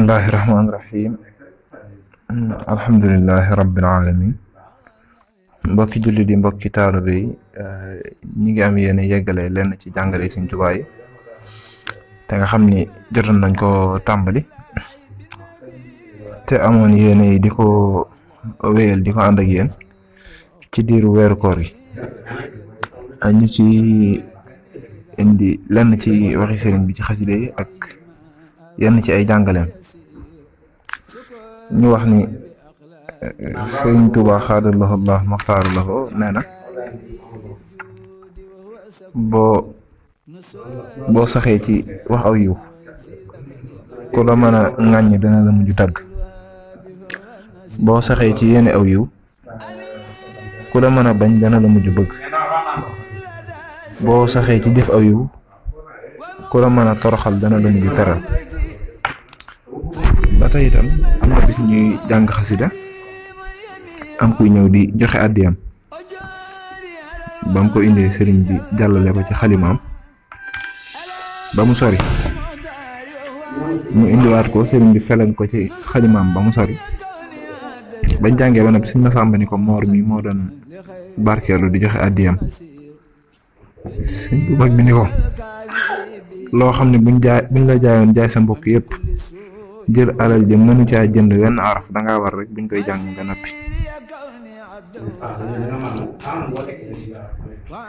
bismillahi rahmaani rahim. Alhamdulillahi rabbil alamin. Mbokki jullit yi mbokki taalibe yi ñi ngi am yéene yeggale lenn ci jàngale Sëriñ Tuubaa yi te nga xam ni jotoon nañ ko tàmbali te amoon yéene yi di ko wéyal di ko ànd ak yéen ci diiru weeru koor yi ñu ci indi lenn ci waxi sëriñ bi ci xaside yi ak yenn ci ay jàngaleem. ñu wax ni Sëriñ Tuubaa xaadallahu Allah maxtaaru lahu nee na boo saxee ci wax aw yiw ku la mën a ŋàññ dana la mujj tagg, boo saxee ci yéene aw yiw ku la mën a bañ dana la mujj bëgg, boo saxee ci jëf aw yiw ku la mën a toroxal dana la mujj teral. ba tey itam am na bis ñuy jàng xasida am kuy ñëw di joxe àddiyam ba mu ko indee sëriñ bi jàllale ko ci xalimaam ba mu sori mu indiwaat ko sëriñ bi felen ko ci xalimaam ba mu sori bañ jàngee ba nag Sëriñ Masamba ni ko moor mi moo doon barkeelu di joxe àddiyam. Sëriñ bu mag bi ni ko loo xam ne buñ la jaayoon jaay sa mbokk yépp jël alal jëm mënu caa jënd wenn araf dangaa war rek buñ koy jàng nga nappi.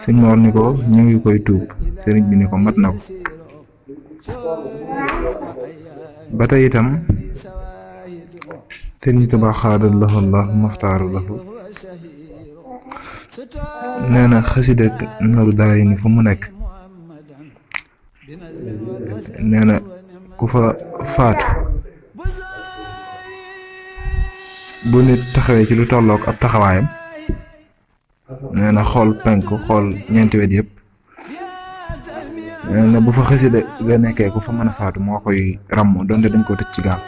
Sëñ Moor ni ko ñu ngi koy tuub, sëriñ bi ni ko mat na ko. ba tey itam Sëriñ Tuubaa xaadallahu Allah maxtaaru lahu nee na xasida Nooru Daarayni fu mu nekk nee na ku fa faatu bu nit taxawee ci lu tollook ab taxawaayam nee na xool penku xool ñeenti wet yëpp nee na bu fa xasida ga nekkee ku fa mën a faatu moo koy ràmm donte dañ ko tëj ci gaal.